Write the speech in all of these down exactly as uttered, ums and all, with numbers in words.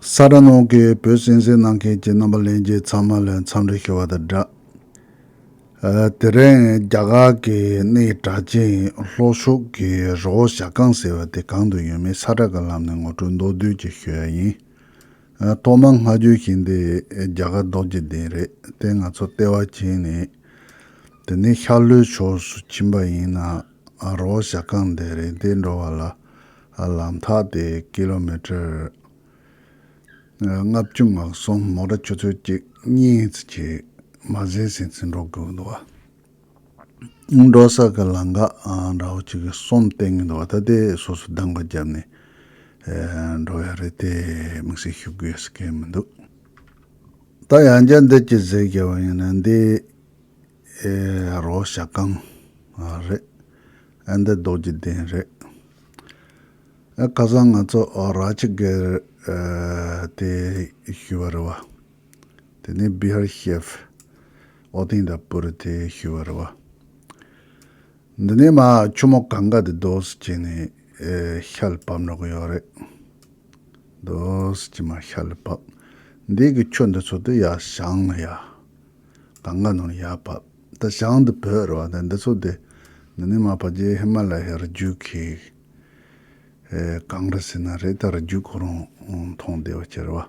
ས་དྲ་ནང་གི་བོད་གསན་གཟིགས་གནང་མཁན་གྱི་རྣམ་པ་ལྷན་རྒྱས་ཚང་མ་ལ་འཚམས་འདྲི་ཞུ་བ་དང་སྦྲགས། ཨ། དེ་རིང་རྒྱ་གར་གྱི་གནས་གྲགས་ཅན་ལྷོ་ཕྱོགས་ཀྱི་རི་བོ་བྱ་རྐང་ཟེར་བ་དེ་གང་དུ་ཡོད་མེད་ས་ཁྲ་གི་ལམ་ནས་ངོ་སྤྲོད་མདོར་བསྡུས་ཅིག་ཞུ་ཡ་ཡིན། ཨ། ཐོག་མར་སྔ་རྒྱུད་བཞིན་དེ་རྒྱ་གར་རྡོ་རྗེ་གདན་རེད། དེ་ང་ཚོ་ལྟེ་བ་བྱས་ནས། དེ་ནས་ཤར་ལྷོའི་ཕྱོགས་སུ་ཕྱིན་པ་ཡིན་ན། ཨ། རི་བོ་བྱ་རྐང་དེ་རེད། དེ་འགྲོ་བ་ལ། ཨ། ལམ་ཐག་དེ་ཀི་ལོ་མི་ཊར་ལྔ་བཅུ་ང་གསུམ། མོ་ཊ་ཆུ་ཚོད་གཅིག་གཉིས་ཙམ་ཅིག་མ་ཟིན་ཟིན་ཙམ་འགྲོ་དགོས་འདུག་བ། འགྲོ་ས་གི་ལམ་ཁ། ཨ། འདྲ་བོ་ཅིག་གི་གསུམ་བསྟན་གྱི་འདུག་བ། ད་དེ་སོ་སོ་གདམ་ག་བརྒྱབ་ནས། ཨ། འགྲོ་ཡ་རེད། དེ་དམིགས་བསལ་ཞུ་དགོས་ཟེར་མཁན་མི་འདུག་ད་ཡང་བསྐྱར་འདི་ཅིག་གཟིགས་བྱས་པ་ཡིན་ན། འདི། ཨེ། རི་བོ་བྱ་རྐང་རེད། ཨ། འདི་རྡོ་རྗེ་གདན་རེད། ཨ། ཁ་སང་ང་ཚོ། ཨ། རཱ་ཇི་གིར། ཨ། དེ་ཞུས་པ་རེད་བ། དེ་ནས་བི་ཧར་ཤེབ་ཨོ་ཏིན་ད་པུར་དེ་ཞུས་པ་རེད་བ། འདི་ནས་མར་ཆུ་མོ་གངྒཱ་དེ་རྡོ་སུ་བྱས་ནས། ཨེ། ཤར་ལ་བབས་འགྲོ་གི་ཡོད་རེད། རྡོ་སུ་བྱས་མར་ཤར་ལ་བབས། འདི་གི་ཆུ་འདི་ཚོ་དེ་ཡར་བྱང་ལ་ཡ། གངྒཱ་ནང་ལ་ཡར་བབས། ད་བྱང་དེ་བོད་རེད་བ། ད་འདི་ཚོ་དེ། འདི་ནས་མར་ཕལ་ཆེར་ཧི་མ་ལ་ཡའི་རི་རྒྱུད་ཀྱི། ཨེ། གངས་རི་ཟེར་ན་རེད། ད་རི་རྒྱུད་ཁོ་རང་མཐོང་བསྡད་པ་ཅིག་རེད་བ།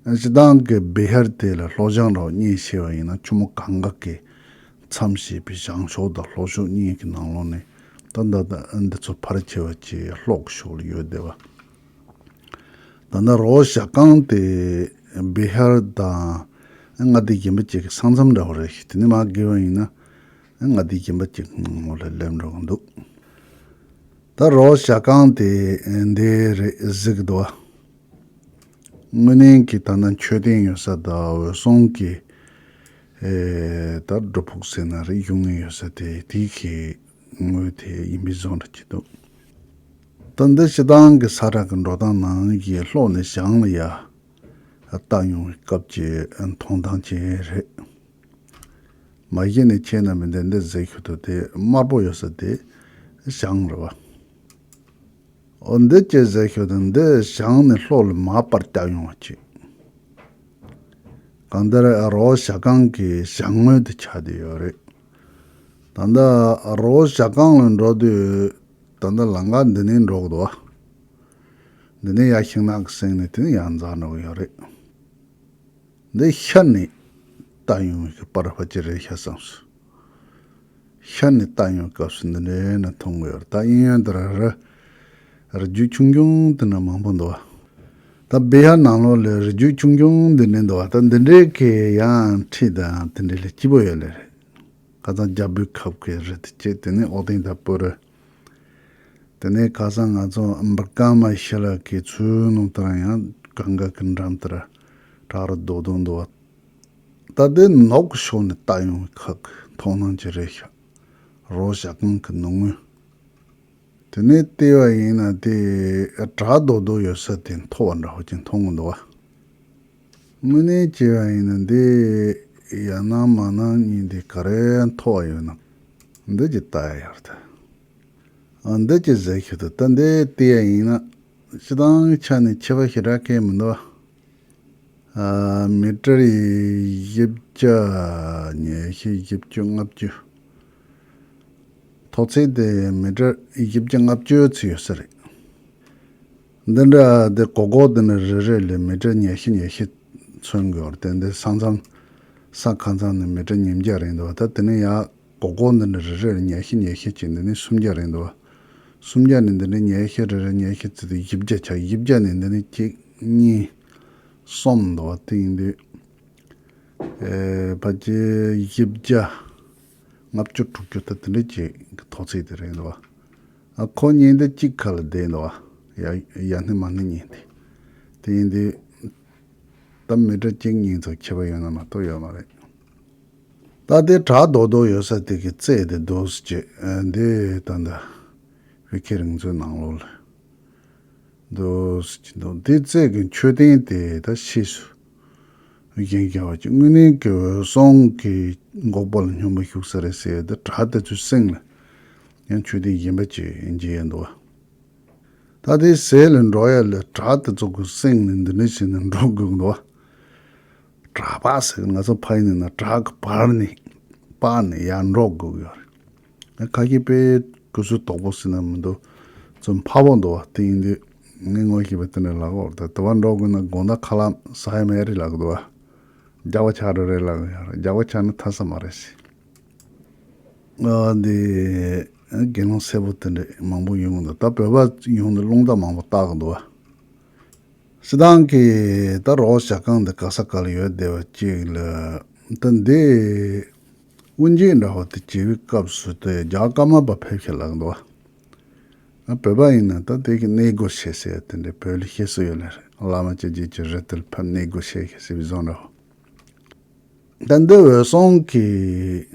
ཨ། སྤྱིར་བཏང་གི་བི་ཧར་དེ་ལ་ལྷོ་བྱང་རོགས་གཉིས་ཕྱེ་བ་ཡིན་ན། ཆུ་མོ་གངྒཱ་གི་མཚམས་བཅད་པའི་བྱང་ཕྱོགས་དང་ལྷོ་ཕྱོགས་གཉིས་ཀྱི་ནང་ལོགས་ནས། ད་ད་ད་འདི་ཚོ་ཕལ་ཆེ་བ་ཅིག་ལྷོ་གི་ཕྱོགས་ལ་ཡོད་བསྡད་པ། ད་ལྟ་རི་བོ་བྱ་རྐང་དེ་བི་ཧར་དང་མངའ་སྡེ་གཞན་པ་ཅིག་གི་ས་མཚམས་འདྲ་བོ་རེད། དེ་ནས་མར་བརྒལ་བ་ཡིན་ན་མངའ་སྡེ་གཞན་པ་ཅིག་ནང་ལ་སླེབས་འགྲོ་གི་འདུག་ད་རི་བོ་བྱ་རྐང་དེ་འདི་རེད་གཟིགས་འདུག་བ། དངོས་གནས་ཀྱི་ད་ལྟ་མཆོད་རྟེན་ཡོད་ས་དང་འོད་སྲུང་གི། ཨེ། ད་སྒྲུབ་ཕུག་ཟེར་ན་རེད། བཞུགས་གནས་ཡོད་ས་དེ། དེ་གི་ངོས་དེ་ཡིན་པའི་བཟོ་འདྲ་ཅིག་འདུག་ད་འདི་སྤྱིར་བཏང་གི་ས་ཁྲ་གི་འགྲོ་སྟངས་ནང་གི་ལྷོ་ནས་བྱང་ལ་ཡ་བལྟ་ཡོང་བའི་སྐབས་ཀྱི་མཐོང་སྟངས་ཅིག་རེད། མ་གཞི་ནས་ཁྱེད་རྣམ་པས་འདི་འདི་གཟིགས་ཤོག་དང་། དེ་དམར་པོ་ཡོད་ས་དེ་བྱང་རེད་བ། འོ། འདི་ཅིག་གཟིགས་ཤོག་དང་། འདི་བྱང་ནས་ལྷོ་ལ་མར་པར་བལྟ་ཡོང་བ་ཅིག་གང་ལྟར་རི་བོ་བྱ་རྐང་གི་བྱང་ངོས་དེ་ཆགས་བསྡད་ཡོད་རེད། ད་ལྟ་རི་བོ་བྱ་རྐང་ལ་འགྲོ་དུས། ད་ལྟ་ལམ་ཁ་འདི་ནས་འགྲོ་གི་འདུག་བ། འདི་ནས་ཡར་ཤིང་ནགས་ཀྱི་གསེང་ནས་དེ་ནས་ཡར་འཛེགས་འགྲོ་གི་ཡོད་རེད། འདི་ཤར་ནས་བལྟ་ཡོང་བའི་པར་ཕལ་ཆེར་རེད་ཤག་བསམས་སོང་། ཤར་ནས་བལྟ་ཡོང་སྐབས་སུ་འདི་འདྲའི་ནས་མཐོང་གི་ཡོད་རེད། ད་གཡས་གཡོན་དེར་རི་རི་རྒྱུད་ཆུང་ཆུང་དེ་འདྲ་མང་པོ་འདུག་བ། ད་བི་ཧར་ནང་ལོགས་ལ་རི་རྒྱུད་ཆུང་ཆུང་འདི་འདྲ་འདུག་བ། ད་འདི་འདྲའི་གི་ཡང་འཁྲིས་དང་དེ་འདྲ་ལ་སྐྱིད་པོ་ཡོད་ལེ་རེད། ཁ་སང་རྒྱལ་པོའི་ཁབ་ཀྱི་རི་དེ་གཅིག་དེ་ནས་ཨོ་ཏིང་ད་པུ་རི། དེ་ནས་ཁ་སང་ང་ཚོ་འབར་ཀ་མ་ཤི་ལ་གི་ཚུར་ནང་དེར་ཡང་གངྒཱ་གི་འགྲམ་དེར་བྲག་རི་རྡོག་རྡོག་འདུག་བ། ད་དེ་ནོག་གི་ཕྱོགས་ནས་བལྟ་ཡོང་བའི་ཁ་གི་མཐོང་སྣང་ཅིག་རེད་ཤག་རི་བོ་བྱ་རྐང་གི་ནང་ངོས། དེ་ནས་བལྟས་པ་ཡིན་ན་དེ་བྲག་རྡོག་རྡོག་ཡོད་ས་དེ་མཐོ་བ་འདྲ་བོ་ཅིག་མཐོང་གི་འདུག་བ། དངོས་གནས་བྱས་པ་ཡིན་ན་འདི་ཡར་སྣང་མར་སྣང་གཉིས་འདི་ག་རེ་མཐོ་བ་ཡོད་ན། འདི་ཅིག་ལྟ་ཡ་ཡོད་རེད་དེ། ཨ། འདི་ཅིག་གཟིགས་ཤོག་དང་། ད་འདི་བལྟས་ཡ་ཡིན་ན་སྤྱིར་བཏང་ཆ་ནས་ཁྱད་པར་ཞེ་དྲག་གང་ཡང་མི་འདུག་བ། ཨ། མི་ཊར་བཞི་བརྒྱ་ཉི་ཤུ་བཞི་བཅུ་ལྔ་བཅུ། མཐོ་ཚད་དེ་མི་ཊར་བཞི་བརྒྱ་ལྔ་བཅུ་ཙམ་ཡོད་ས་རེད། འདི་འདྲ་དེ་གོ་གོ་དེ་ནི་རེ་རེ་ལ་མི་ཊར་ཉི་ཤུ་ཉི་ཤུ་མཚོན་དགོས་པ་རེད། དེ་འདི་ས་མཚམས་ས་ཁ་མཚམས་ནས་མི་ཊར་ཉིས་བརྒྱ་རེད་འདུག་བ། ད་དེ་ནས་ཡར་གོ་གོ་འདི་འདྲ་རེ་རེ་ལ་ཉི་ཤུ་ཉི་ཤུ་བྱས། འདི་ནས་སུམ་བརྒྱ་རེད་འདུག་བ། སུམ་བརྒྱ་ནས་འདི་འདྲ་ཉི་ཤུ་རེ་རེ་ཉི་ཤུ་བྱས་ཏེ་བཞི་བརྒྱ་ཆགས། བཞི་བརྒྱ་ནས་འདི་ནས་གཅིག་གཉིས་གསུམ་འདུག་བ། དེ་ཡིན་དུས། ཨེ། ཕལ་ཆེར་བཞི་བརྒྱ་ལྔ་བཅུ་དྲུག་ཅུ་ད་དེ་འདྲ་ཅིག་གི་མཐོ་ཚད་དེ་རེད་འདུག་བ། ཨ། ཁོ་གཉིས་འདི་གཅིག་ཁ་ལ་བསྡད་འདུག་བ། ཡ་ཡ་སྣེ་མ་སྣེ་གཉིས་འདི། དེ་ཡིན་དུས་ད་མི་ཊར་གཅིག་གཉིས་ཙམ་ཁྱད་པར་ཡོད་ན་མ་གཏོགས་ཡོད་མ་རེད། ད་དེ་བྲག་རྡོག་རྡོག་ཡོད་ས་དེ་གི་རྩེ་དེ་རྡོ་སུ་བྱས། ཨ། འདི་ད་ལྟ་བོད་ཀྱི་རིག་མཛོད་ནང་ལོགས་ལ། འདུག་སེ་བྱས་འདུག་དེའི་རྩེ་གི་མཆོད་རྟེན་དེ་ད་ཕྱིས་སུ་བཞེངས་བཞག་པ་ཅིག་དངོས་གནས་ཀྱི་འོད་སྲུང་གི་འགོག་པ་ལ་སྙོམས་པར་ཞུགས་ས་རེད་ཟེར་ཡ་དེ། བྲག་དེ་ཚོའི་གསེང་ལ་ཡང་མཆོད་རྟེན་གཞན་པ་ཅིག་མཇལ་ཡ་འདུག་ད་དེའི་ཟས་ལ་འགྲོ་ཡ་ལ་བྲག་དེ་ཚོ་གི་གསེང་ནས་འདི་འདྲ་བྱས་ནས་འགྲོ་དགོས་འདུག་བ། བྲག་པ་ཟེར་ང་ཚོ་ཕ་ཡུལ་ནས་ན་བྲག་གི་བར་ནས་སྤར་ནས་ཡར་འགྲོ་དགོས་ཀྱི་ཡོད་རེད། ཁ་ཤས་དཔེ་སྐུ་གཟུགས་དོག་པོ་ཟེར་ན་མི་འདུག་ཚོ་ཕ་བོ་འདུག་བ། དེ་ཡིན་དུས་ངས་ངོ་ཤེས་པ་དེ་འདྲ་ལབ་ཀྱི་ཡོད་རེད། ད་དེ་བར་འགྲོ་དགོས་ན་དགོང་དག་ཁ་ལག་ཟ་ཡ་མེད་རེད་ལབ་ཀྱི་འདུག་བ། རྒྱགས་པ་ཆགས་འགྲོ་རེད་ལབ་ཀྱི་ཡོད་རེད། རྒྱགས་པ་ཆགས་ན་ཐར་ས་མ་རེད་ཟེར། ཨ་འདི་དགེ་སློང་སེར་པོ་དེ་འདྲ་མང་པོ་ཡོང་གི་འདུག་ད་བོད་པ་ཡོང་དུས་རླུང་རྟ་མང་པོ་བཏགས་འདུག་བ། སྤྱིར་བཏང་གི་ད་རོ་བོ་ཞ་ཁང་འདི་ག་ས་ག་ལ་ཡོད་བསྡད་པ་ཅིག་ལ། ད་འདི་དབུ་འབྱེད་འདྲ་བོ་དེ་བྱེད་པའི་སྐབས་སུ་དེ་རྒྱ་ཀརྨ་པ་ཕེབས་ཤག་ལབ་འདུག་བ། ཨ་བོད་པ་ཡིན་ན་ད་དེ་གི་གནས་སྒོ་ཕྱེ་ཟེར་དེ་འདྲ་བོད་ལ་བཤད་སྲོལ་ཡོད་ལ། བླ་མ་སྐྱེ་རྒྱུད་ཀྱི་རི་དེར་ཕེབས་གནས་སྒོ་ཕྱེ་ཟེར་བཟོ་འདྲ་བོ། ད་འདི་འོད་སྲུང་གི་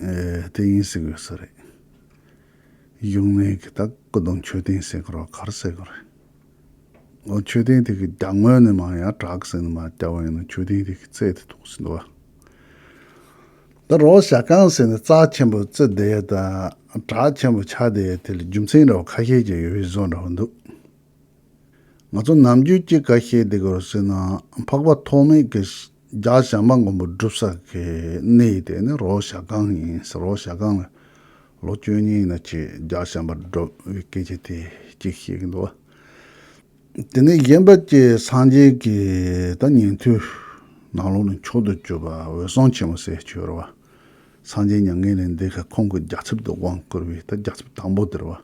ཨེ་དེ་ཡིན་ཟེར་གི་ཡོད་ས་རེད། གཞུང་ནས་གི་ད་སྐུ་གདུང་མཆོད་རྟེན་ཟེར་གི་རེད་བ། ག་རེ་ཟེར་གི་རེད། འོ་མཆོད་རྟེན་དེ་གི་རྒྱབ་ངོས་ནས་མར་ཡང་བྲག་ཟེར་ནས་མར་བརྒྱབ་པ་ཡིན་ན་མཆོད་རྟེན་དེ་གི་རྩེ་དེ་ཐུག་ཟིན་འདུག་བ། ད་རོ་བོ་ཞ་ཁང་ཟེར་ནས་རྩ་ཆེན་པོ་རྩི་བསྡད་ཡ་དང་བྲག་ཆེན་པོ་ཆགས་བསྡད་ཡ་དེ་ལ་རྒྱུ་མཚན་འདྲ་བོ་ཁ་ཤས་ཀྱི་ཡོད་པའི་བཟོ་འདྲ་བོ་འདུག་ང་ཚོ་ནམ་རྒྱུན་གཅིག་ག་བཤད་བསྡད་ཀྱི་ཡོད་ཟེར་ན། འཕགས་པ་ཐོགས་མེད་ཀྱིས་རྒྱལ་བྱམས་པ་མགོན་པོ་སྒྲུབ་ས་གི་གནས་དེ་ནི་རོ་བོ་ཞ་ཁང་ཡིན་ཟེར། རོ་བོ་ཞ་ཁང་ལ་ལོ་བཅུ་གཉིས་ན་ཅིག་རྒྱལ་བྱམས་པ་སྒྲུབ་པའི་སྐད་ཆ་དེ་གཅིག་བཤད་ཀྱི་འདུག་བ། དེ་ནས་གཞན་པ་ཀྱི་སངས་རྒྱས་ཀྱི་ད་ཉན་ཐོས་ནང་ལོགས་ནས་མཆོག་ཏུ་གྱུར་པ་འོད་སྲུང་ཆེན་པོ་ཟེར་ཅིག་ཡོད་རེད་བ། སངས་རྒྱས་མྱ་ངན་ལས་འདས་ཁ་ཁོང་གི་རྒྱལ་ཚབ་ཏུ་དབང་བསྐུར་བའི་ད་རྒྱལ་ཚབ་དང་པོ་དེ་རེད་བ།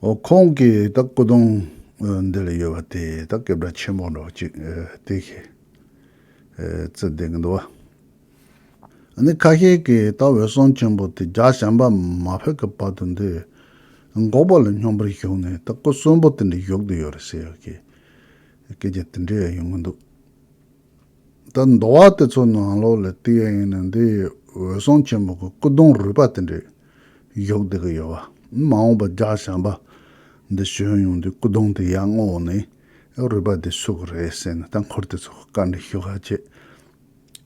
འོ་ཁོང་གི་ད་སྐུ་གདུང་འདི་ལ་ཡོད་པ་དེ་ད་སྐད་གྲགས་ཆེན་པོ་འདྲ་བོ་ཅིག་དེ་ཤེས་རྩི་བསྡད་ཀྱི་འདུག་བ། ཨ་ནི་ཁ་ཤས་ཀྱིས་ད་འོད་སྲུང་ཆེན་པོ་དེ་རྒྱལ་བྱམས་པ་མ་ཕེབས་ཀྱི་བར་དུ་འདི་འགོག་པ་ལ་སྙོམས་པར་ཞུགས་ནས་ད་སྐུ་གསོན་པོ་དེ་འདྲ་བཞུགས་བསྡད་ཡོད་རེད་ཟེར་ཡག་གི་སྐད་ཆ་དེ་འདྲ་ཡང་ཡོང་གི་འདུག་ད་འདུལ་བ་དེ་ཚོ་ནང་ལོགས་ལ་བལྟས་ཡ་ཡིན་ན་འདི་འོད་སྲུང་ཆེན་པོ་གི་སྐུ་གདུང་རུས་པ་དེ་འདྲ་བཞུགས་བསྡད་ཀྱི་ཡོད་བ། མ་འོངས་པ་རྒྱལ་བྱམས་པ་འདི་བྱོན་ཡོང་དུས་སྐུ་གདུང་དེ་ཡར་བསྔོགས་ནས་རུས་པ་དེ་བསུ་གི་རེད་ཟེར་ནས་ད་འཁོར་དེ་ཚོ་བཀའ་འདྲི་ཞུ་ག་བྱེད།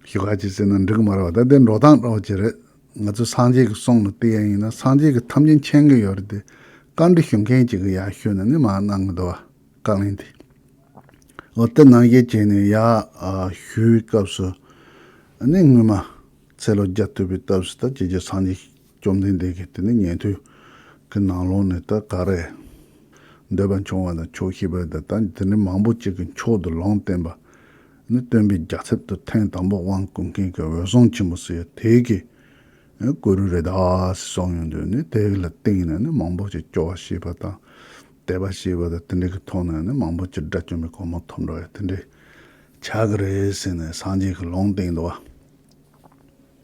ཞུ་ག་བྱེད་ཟེར་ན་འགྲིག་གི་མ་རེད་བ། ད་དེ་འགྲོ་སྟངས་འདྲ་བོ་ཅིག་རེད། ང་ཚོ་སངས་རྒྱས་ཀྱི་གསུང་ལ་བལྟས་ཡ་ཡིན་ན་སངས་རྒྱས་ཀྱི་ཐམས་ཅད་མཁྱེན་གྱི་ཡོད་རེད་དེ། བཀའ་འདྲི་ཞུ་མཁན་ཅིག་གིས་ཡར་ཞུས་ན་ནི་མར་གནང་གི་འདུག་བ། བཀའ་ལན་དེ། འོ་དེ་ནང་བཞིན་བྱས་ནས་ཡར་ཨ་ཞུ་བའི་སྐབས་སུ། ཨ་ནི་སྔོན་མ་ཚེ་ལོ་བརྒྱ་བསྟུད་པའི་སྐབས་སུ་ད་ཅི་བྱེད་སངས་རྒྱས་བཅོམ་ལྡན་འདས་ཀྱིས་དེ་ནི་ཉན་ཐོས་ཀྱི་ནང་ལོགས་ནས་ད་ག་རེ། འདོད་པ་ཆུང་བ་དང་ཆོག་ཤེས་པ་དང་ད་དེ་ནི་མང་པོ་ཅིག་གིས་མཆོག་ཏུ་ལུང་བསྟན་པ། ནི་སྟོན་པའི་རྒྱལ་ཚབ་ཏུ་ཐེངས་དང་པོ་དབང་བསྐུར་མཁན་གྱི་འོད་སྲུང་ཆེན་པོ་ཟེར་དེ་གི་སྐུ་རུས་རེད་ད་ཟེར་གསུངས་ཡོང་དུས་ནི་དེ་ལ་བརྟེན་ནས་ནི་མང་པོ་ཅིག་སྐྱོ་བ་ཤེས་པ་དང་། དད་པ་ཤེས་པ་དང་དེ་འདྲ་གི་ཐོག་ནས་ནི་མང་པོ་ཅིག་དགྲ་བཅོམ་པའི་གོ་འཕང་ཐོབ་འགྲོ་ཡ་དེ་འདྲ་ཆགས་ཀྱི་རེད་ཟེར་ནས་སངས་རྒྱས་ཀྱིས་ལུང་བསྟན་འདུག་བ།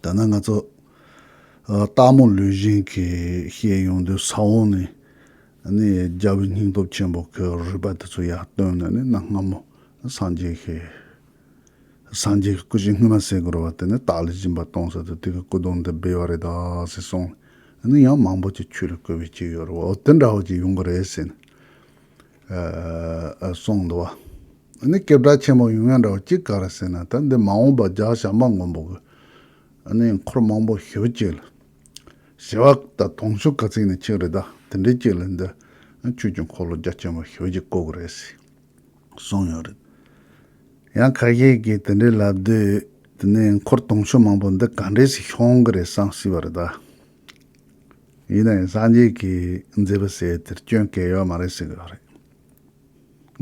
ད་ནི་ང་ཚོ་ཨ་སྟག་མོ་ལུས་སྦྱིན་གྱིས་བཤད་ཡོང་དུས་ས་འོག་ནས་ནི་རྒྱལ་བའི་སྙིང་སྟོབས་ཆེན་པོ་གི་རུས་པ་དེ་ཚོ་ཡར་བཏོན་ནས་ནི་གནའ་སྔ་མོ་སངས་རྒྱས་ཀྱི་སངས་རྒྱས་ཀྱི་སྐུ་ཞིང་སྔོན་མ་ཟེར་དགོས་རེད་བ། དེ་ནི་སྟག་ལུས་སྦྱིན་པ་གཏོང་ས་དེ་དེ་གི་སྐུ་གདུང་འདི་སྦས་པ་རེད་ད་ཟེར་གསུངས། ནི་ཡང་མང་པོ་ཅིག་ཆོས་ལ་བསྐུལ་བའི་ཅིག་ཡོད་རེད་བ། འོ་དེ་འདྲ་བོ་ཅིག་ཡོང་གི་རེད་ཟེར་ནས། ཨ་གསུངས་འདུག་བ། ཨ་ནི་སྐད་གྲགས་ཆེན་པོ་ཡོང་ཡ་འདྲ་བོ་གཅིག་ག་རེ་ཟེར་ན་ད་འདི་མ་འོངས་པ་རྒྱལ་བྱམས་པ་མགོན་པོ་གི་ཨ་ནི་འཁོར་མང་པོ་ཞེ་པོ་ཅིག་ལ་ཞི་བ་དང་དུང་ཕྱུར་ག་ཚིག་ནས་གཅིག་རེད་ད། དེ་འདྲའི་ཅིག་ལ་འདི་ཆོས་ཀྱི་འཁོར་ལོ་རྒྱ་ཆེན་པོ་ཞེ་པོ་ཅིག་བསྐོར་གི་རེད་ཟེར་གསུངས་ཡོད་རེད། ཡང་ཁ་ཤས་ཀྱིས་དེ་འདྲའི་ལབ་དུས་དེ་ནས་འཁོར་དུང་ཕྱུར་མང་པོ་འདི་ག་འདྲས་སེ་ཤོང་གི་རེད་བསམ་སྲིད་པ་རེད་ད། ཡིན་ན་ཡང་སངས་རྒྱས་ཀྱིས་མཛད་པ་ཟེར་དེར་སྐྱོན་གང་ཡོད་མ་རེད་ཟེར་གི་ཡོད་རེད།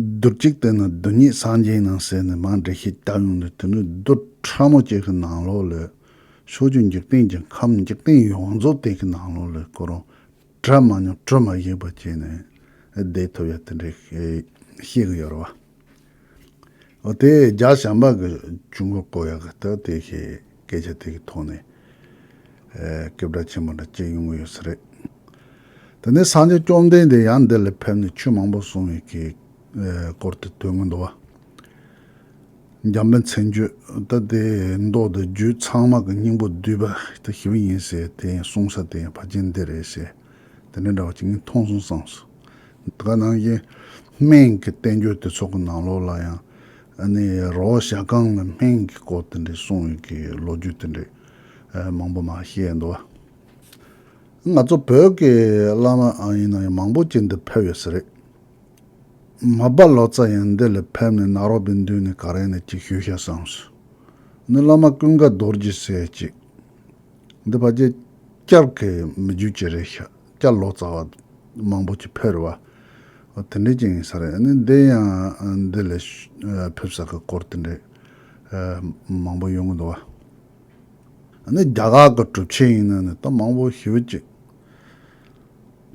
རྡུལ་གཅིག་དེ་ནི་རྡུལ་སྙེད་སངས་རྒྱས་རྣམས་ཟེར་ནས་མར་འགྲེལ་བཤད་བཏབ་ཡོང་དུས་དེ་ནི་རྡུལ་ཕྲ་མོ་གཅིག་གི་ནང་ལོགས་ལ་ཕྱོགས་བཅུའི་འཇིག་རྟེན་གྱི་ཁམས་འཇིག་རྟེན་ཡོངས་རྫོགས་དེ་གི་ནང་ལོགས་ལ་ཁོ་རང་གྲ་མ་ཉམས་གྲུ་མ་ཞིག་པ་བྱས་ནས་བསྡད་ཐུབ་ཡ་དེ་འདྲ་བཤད་གི་ཡོད་རེད་བ། འོ་དེ་རྒྱལ་བྱམས་པ་གི་ཆོས་འཁོར་བསྐོར་ཡག་གི་ད་དེ་ཞེས་སྐད་ཆ་དེ་གི་ཐོག་ནས་ཨེ་སྐད་གྲགས་ཆེན་པོ་འདྲ་སྐྱེས་ཡོང་གི་ཡོད་ས་རེད། དེ་ནས་སངས་རྒྱས་བཅོམ་ལྡན་འདས་ཡང་འདི་ལ་ཕེབས་ནས་ཆོས་མང་པོ་གསུངས་ཡོད་ཀྱི་ཨེ་སྐོར་དེ་ཐོན་གི་འདུག་བ། འཇམ་དཔལ་མཚན་བརྗོད་ད་དེ་མདོ་དང་རྒྱུད་ཚང་མ་གི་སྙིང་པོ་བསྡུས་པ་དེ་ཞེ་པོ་ཡིན་ཟེར་དེ་ཡང་གསུངས་ས་དེ་ཡང་ཕལ་ཆེར་འདི་རེད་ཟེར། དེ་འདྲ་འདྲ་བ་ཅིག་ངས་མཐོང་སོང་བསམ་སོང་། དེ་ག་ནང་བཞིན་སྨན་གྱི་བསྟན་བཅོས་དེ་ཚོ་གི་ནང་ལོགས་ལ་ཡང་ཨ་ནི་རོ་བོ་ཞྭ་སྒང་ལ་སྨན་གྱི་སྐོར་དེ་འདྲ་གསུངས་ཡོད་ཀྱི་ལོ་རྒྱུས་དེ་འདྲ་ཨ་མང་པོ་མར་བཤད་འདུག་བ། ང་ཚོ་བོད་ཀྱི་བླ་མ་ཨ་ཡིན་ན་ཡང་མང་པོ་ཅིག་འདི་ཕེབས་ཡོད་ས་རེད། མ་པ་ལོ་ཙཱ་ཡང་འདི་ལ་ཕེབས་ནས་ནཱ་རོ་པའི་མདུན་ནས་ག་རེ་ནས་ཅིག་ཞུས་ཤག་བསམས་སོང་། ནི་བླ་མ་ཀུན་དགའ་རྡོ་རྗེ་ཟེར་ཅིག་འདི་ཕལ་ཆེར་བསྐྱར་གི་མི་རྒྱུད་ཅིག་རེད་ཤག་བསྐྱར་ལོ་ཙཱ་བ་མང་པོ་ཅིག་ཕེབས་རེད་བ། དེ་འདྲས་ཅིག་ཡིན་ས་རེད། ནི་འདི་ཡང་འདི་ལ་ཕེབས་ས་གི་སྐོར་དེ་འདྲས་མང་པོ་ཡོང་གི་འདུག་བ། ནི་རྒྱ་གར་གི་གྲུབ་ཆེན་ཡིན་ན་ནི་ད་མང་པོ་ཞེ་པོ་ཅིག་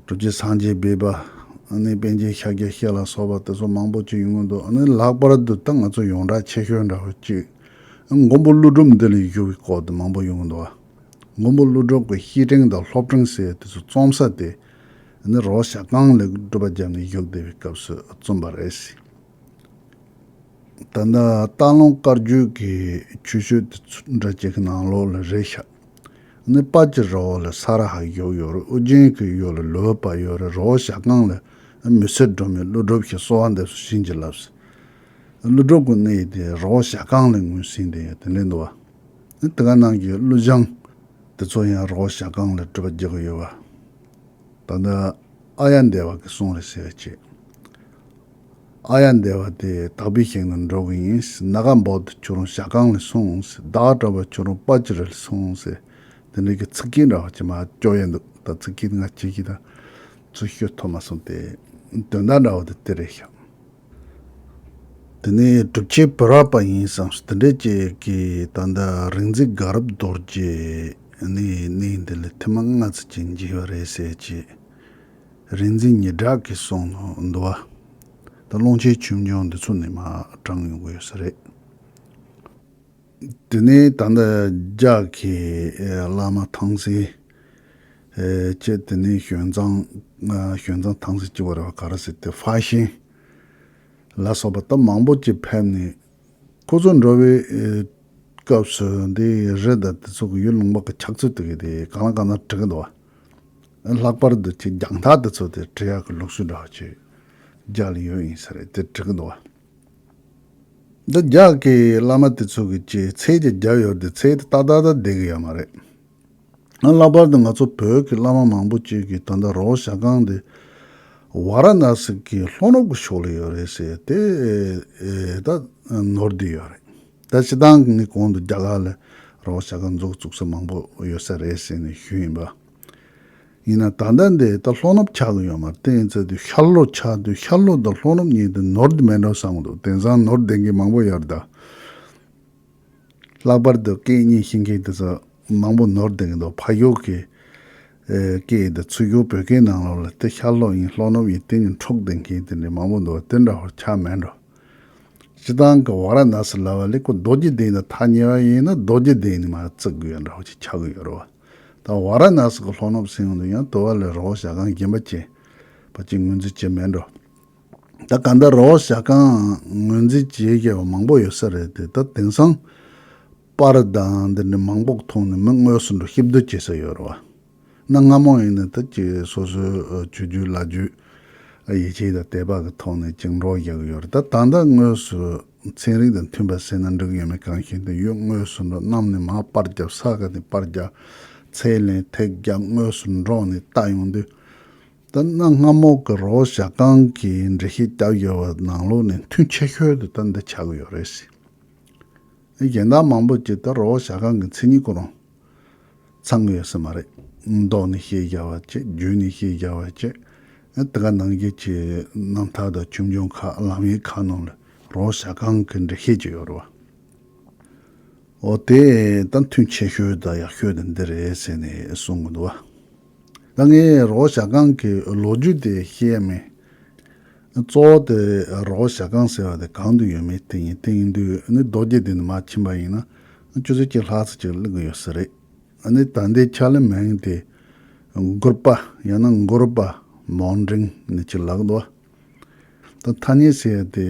གྲུབ་ཆེན་སངས་རྒྱས་སྦས་པ། ཨ་ནི་པཎ་ཆེན་ཤཱཀྱ་ཤྲཱི་ལ་སོགས་པ་དེ་ཚོ་མང་པོ་ཅིག་ཡོང་གི་འདུག་ཨ་ནི་ལྷག་པར་དུ་ད་ང་ཚོ་ཡོངས་གྲགས་ཆེ་ཤོས་འདྲ་བོ་ཅིག་མགོན་པོ་ཀླུ་སྒྲུབ་འདི་ལ་བཞུགས་པའི་སྐོར་དུ་མང་པོ་ཡོང་གི་འདུག་མགོན་པོ་ཀླུ་སྒྲུབ་ཀྱི་བཤེས་སྤྲིང་དང་སློབ་སྤྲིང་ཟེར་དེ་ཚོ་རྩོམ་ས་དེ་ཨ་ནི་རི་བོ་བྱ་རྐང་ལ་སྒྲུབ་པ་བརྒྱབ་ནས་བཞུགས་བསྡད་པའི་སྐབས་སུ་རྩོམ་པ་རེད། ད་ལྟ་སྟག་ལུང་དཀར་བརྒྱུད་ཀྱི་ཆོས་སྤྱོད་དེ་ཚོ་འདྲ་ཅིག་གི་ནང་ལོགས་ལ་རེད་ཤག་ནི་དཔལ་གྱི་རི་བོ་ལ་ས་ར་ཧ་བཞུགས་ཡོད་རེད། ཨོ་རྒྱན་གྱི་ཡུལ་ལ་ལོ་པ་ཡོད་རེད། རི་བོ་བྱ་རྐང་ལ་མི་སེར་སྒྲོལ་མའི་ཀླུ་སྒྲུབ་ཀྱི་གསོལ་བ་འདེབས་སོ་བྱིན་གྱིས་བརླབས། ཀླུ་སྒྲུབ་ཀྱི་གནས་དེ་རི་བོ་བྱ་རྐང་ལ་ངོས་ཟིན་དེ་དེ་འདྲ་འདུག་བ། ནི་དེ་ག་ནང་གི་ཀླུ་བྱང་དེ་ཚོ་ཡང་རི་བོ་བྱ་རྐང་ལ་སྒྲུབ་པ་རྒྱག་གི་ཡོད་བ། ད་ལྟ་ཨཱརྱ་དེ་བ་གི་གསུང་རེད་ཟེར་བ་ཅིག་ཨཱརྱ་དེ་བ་དེ་དག་པའི་ཞིང་དུ་འགྲོ་གི་ཡིན། ནཱ་ག་བོ་དྷི་ཁྱོད་རང་བྱ་རྐང་ལ་སོང་ཟེར། བདག་འདྲ་བོ་ཁྱོད་རང་དཔལ་གྱི་རི་ལ་སོང་ཟེར། དེ་འདྲ་གི་ཚིག་སྐད་འདྲ་བ་ཅིག་མར་སྐྱོར་ཡ་འདུག་ད་ཚིག་སྐད་ང་ཅིག་གིས་ད་ཚུར་ཤོད་ཐུབ་མ་སོང་སྟེ། དོན་དག་འདྲ་བོ་དེ་དེ་རེད་ཤག་དེ་ནས་གྲུབ་ཆེན་བི་རག་པ་ཡིན་བསམས་སོ། དེ་འདྲས་ཅིག་གིས་ད་ལྟ་རིག་འཛིན་དགའ་རབ་རྡོ་རྗེ་ནི་གནས་འདི་ལ་ཐེངས་མ་ལྔ་ཙམ་ཅིག་མཇལ་བ་རེད་ཟེར་ཅིག་རིག་འཛིན་ཉི་གྲགས་ཀྱིས་གསུངས་འདུག་བ། ད་ཀློང་ཆེན་ཆོས་འབྱུང་འདི་ཚོ་ནས་མར་དྲངས་ཡོང་གི་ཡོད་ས་རེད། དེ་ནས་ད་ལྟ་རྒྱ་གི་ཨེ་བླ་མ་ཐང་སེ་ཨེ་བྱས། དེ་ནས་ཞོན་ཙང་ཨ་ཞོན་ཙང་ཐང་སེ་གཅིག་པ་རེད་བ། ག་རེ་ཟེར་དེ་ཧྥ་ཤན་ལ་སོགས་པ་ད་མང་པོ་ཅིག་ཕེབས་ནས། ཁོ་ཚོ་འགྲོ་བའི་ཨེ་སྐབས་སུ་འདི་རི་དང་དེ་ཚོ་གི་ཡུལ་ལུང་པ་གི་ཆགས་ཚུལ་དེ་གི་དེ་གང་ལ་གང་འཚམ་བྲི་གི་འདུག་བ། ལྷག་པར་དུ་ཅིག་རྒྱང་ཐག་དེ་ཚོ་དེ་བྲི་ཡག་གི་ལུགས་སྲོལ་འདྲ་བ་ཅིག་རྒྱ་ལ་ཡོད་ཡིན་ས་རེད། དེ་བྲི་གི་འདུག་བ། འདི་རྒྱ་གི་བླ་མ་དེ་ཚོ་གི་ཅིག་ཚད་ཅིག་བརྒྱབ་ཡོད་དེ་ཚད་དེ་ཏག་ཏག་ཏག་བསྡད་གི་ཡོད་མ་རེད། ལྷག་པར་དུ་ང་ཚོ་བོད་ཀྱི་བླ་མ་མང་པོ་ཅིག་གིས་ད་ལྟ་རི་བོ་བྱ་རྐང་འདི་ཝཱ་ར་ཎ་སི་གི་ལྷོ་ནུབ་ཀྱི་ཕྱོགས་ལ་ཡོད་རེད་ཟེར་དེ་ཨེ་ད་ནོར་བསྡད་ཡོད་རེད། ད་སྤྱིར་བཏང་གི་ངས་གོང་དུ་རྒྱ་གར་ལ་རི་བོ་བྱ་རྐང་མཛོ་བཙུགས་ས་མང་པོ་ཡོད་ས་རེད་ཟེར་ནས་ཞུས་ཡིན་པ། ཡིན་ན་ད་ལྟ་འདི་ད་ལྷོ་ནུབ་ཆགས་གི་ཡོད་མ་རེད། དེ་ཡིན་ཚེ་དུས་ཤར་ལྷོ་ཆགས་དུས་ཤར་ལྷོ་དང་ལྷོ་ནུབ་གཉིས་དེ་ནོར་བསྡད་མེད་འགྲོ་བསམ་གི་འདུག་དེང་སང་ནོར་བསྡད་མཁན་མང་པོ་ཡོད་རེད་ད། ལྷག་པར་དུ་སྐད་གཉིས་ཤེས་མཁན་དེ་ཚོ་མང་པོ་ནོར་བསྡད་ཀྱི་འདུག་ཕ་ཡུལ་གྱི་ཨེ་སྐད་དེ་ཚུར་ཡུལ་བོད་སྐད་ནང་ལོགས་ལ་དེ་ཤར་ལྷོ་ཡིན་ལྷོ་ནུབ་ཡིན་དེ་གཉིས་འཁྲུག་བསྡད་མཁན་དེ་འདྲ་མང་པོ་འདུག་དེ་འདྲ་བོ་ཆགས་མེད་འགྲོ། སྤྱིར་བཏང་གི་ཝཱ་ར་ཎ་སི་ལབ་པ་ལས་ཁོ་རྡོ་རྗེ་གདན་དང་ཐག་ཉེ་བ་ཡིན་ན་རྡོ་རྗེ་གདན་ནས་མར་བརྩི་དགོས་ཡ་འདྲ་བོ་ཅིག་ཆགས་ཀྱི་ཡོད་རེད་བ། ད་ཝཱ་ར་ཎ་སི་གི་ལྷོ་ནུབ་ཟེར་ཡོང་དུས་ཡང་དུ་བ་ལས་རི་བོ་བྱ་རྐང་རྒན་པ་ཅན་པ་ཅིག་ངོས་འཛིན་བྱས་མེད་འགྲོ། ད་ག་འདྲ་རི་བོ་བྱ་རྐང་ངོས་འཛིན་བྱེད་མཁན་མང་པོ་ཡོད་ས་རེད་དེ། ད་དེང་སང་པར་དང་འདི་འདྲ་མང་པོ་ཐོག་ནས་མི་དངོས་སུ་འགྲོ་ཞིབ་བསྡུར་བྱེད་ས་ཡོད་རེད་བ། གནའ་སྔ་མོ་ཡིན་ན་ད་ཅིག་སོ་སོའི་ཆོས་བརྒྱུད་ལ་རྒྱུས་ཡིད་ཆེས་དང་དད་པ་གི་ཐོག་ནས་ཅིག་འགྲོ་བཞག་གི་ཡོད་རེད། ད་ད་ལྟ་དངོས་སུ་ཚན་རིག་དང་མཐུན་པ་ཟེར་ན་འགྲིག་ཡོད་མེད་གང་ཤེས་དེ་ཡོད། དངོས་སུ་འགྲོ་གནམ་ནས་མར་པར་བརྒྱབ་ས་ག་ནས་པར་བརྒྱབ་ཚད་ལེན་ཐེག་བརྒྱབ་དངོས་སུ་འགྲོ་ནས་ལྟ་ཡོང་དུས། ད་གནའ་སྔ་མོ་གི་རི་བོ་བྱ་རྐང་གི་འགྲེལ་བཤད་བརྒྱབ་ཡོད་པ་ནང་ལོགས་ནས་མཐུན་ཆེ་ཤོས་དེ་ད་འདི་ཆགས་ཀྱི་ཡོད་རེད་ཟེར། གཞན་དག་མང་པོ་ཅིག་ད་རི་བོ་བྱ་རྐང་གི་མཚན་ཉིད་ཁོ་རང་ཚང་གི་ཡོད་ས་མ་རེད། མདོ་ནས་བཤད་བཞག་པ་བྱས། རྒྱུད་ནས་བཤད་བཞག་པ་བྱས། དེ་ག་ནང་བཞིན་གྱི་རྣམ་ཐར་དང་ཆོས་འབྱུང་ཁག་ལམ་ཡིག་ཁག་ནང་ལ་རི་བོ་བྱ་རྐང་གི་འགྲེལ་བཤད་ཅིག་ཡོད་རེད་བ། འོ་དེ་ད་མཐུན་ཆེ་ཤོས་དང་ཡག་ཤོས་དེ་འདི་རེད་ཟེར་ནས་གསུང་གི་འདུག་བ། ད་ངས་རི་བོ་བྱ་རྐང་གི་ལོ་རྒྱུས་དེ་བཤད་ཡ་མེད། གཙོ་བོ་དེ་རི་བོ་བྱ་རྐང་ཟེར་བ་དེ་གང་དུ་ཡོད་མེད་དེ་ཡིན། དེ་ཡིན་དུས་ནི་རྡོ་རྗེ་གདན་དུ་མར་ཕྱིན་པ་ཡིན་ན་ཆུ་ཚོད་གཅིག་ལྷག་ཙམ་ཅིག་སླེབས་ཀྱི་ཡོད་ས་རེད། ཨ་ནི་ད་ལྟའི་ཆ་ལ་མིང་དེ་གུར་པ་ཡང་ན་གུར་པ་མོན་ཀྲིང་ནི་ཅིག་ལབ་ཀྱི་འདུག་བ། ད་ཐ་སྙད་ཟེར་ཡ་དེ་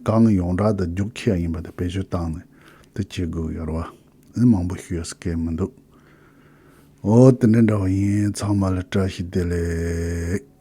གང་ཡོངས་གྲགས་དང་རྒྱུགས་ཁྱི་ཡ་ཡིན་པ་དེ་བེད་སྤྱོད་བཏང་ནས་དེ་བྱེད་དགོས་ཡོད་རེད་བ། ཨ་ནི་མང་པོ་ཞུ་ཡ་སྐད་མི་འདུག་འོ་དེ་འདྲ་འདྲ་བ་ཡིན། ཚང་མ་ལ་བཀྲ་ཤིས་བདེ་ལེགས།